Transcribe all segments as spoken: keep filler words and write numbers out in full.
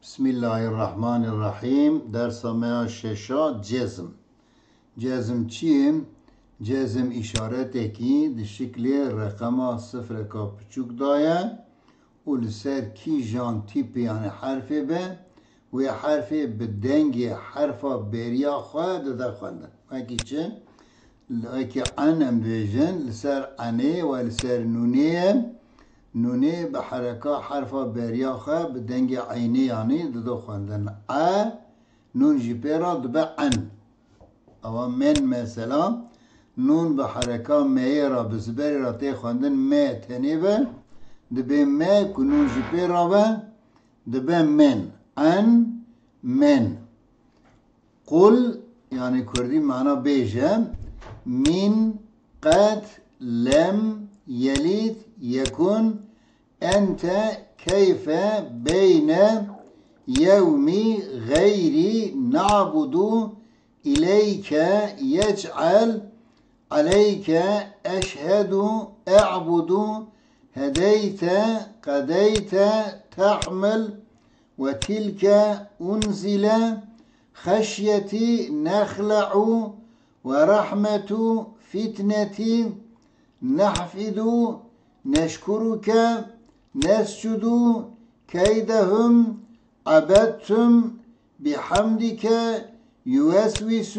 Bismillahirrahmanirrahim. Dersa me ya şeşa, cezm. Cezm çi ye? Cezm îşaretekî di şiklê reqema sifreka piçûk de ye û li ser kîjan tîpê, yanî herfê be, wê herfê bi dengê herfa bêriya xwe dide xwendin. Wekî çi? Wekî en em dibêjin, li ser enê we li ser nûnê ye. Nûnê bi hereka herfa beriya xwe bi dengê eynê, yanî dido xwendin. E, nûn jî pê re dibe en. Ewa men mesela, nûn bi hereka meyê re, bi ziberê re tê xwendin, me tenê be, dibê me ku nûn jî pê re be, dibe men. En, men. Qul, yanî kurdî mana bêje, min qet lem yelid yekun ente keyfe beyne yewmi geyri na'budu ileyke yec'el aleyke eşhedu e'budu hedeyte qedeyte tahmil وتلك أنزل خشيتي نخلع ورحمة فتنة نحفد نشكرك نسجد كيدهم عبدتم بحمدك يوسوس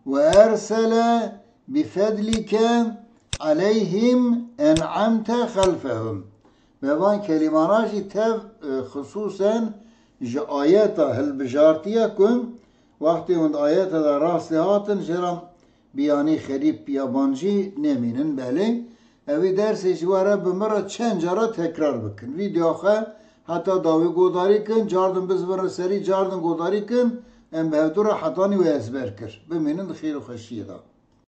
وأرسل بفضلك عليهم أنعمت خلفهم. Me van kelîmana jî tev, e, xisûsen ji ayeta hilbijartiye ku wextê hûn di ayeta de rastê hatin, jê re biyanî xerîb yabancî nemînin. Belê, ew ê dersê ji we re bi min re çend cara tekrar bikin. Vîdyoya xwe heta dawî godarî kin, cardin bizibin re serî, cardin godarî kin, em bi hevdû re hetanî wê ezber kir. Bimînin di xêr û xweşiyê de.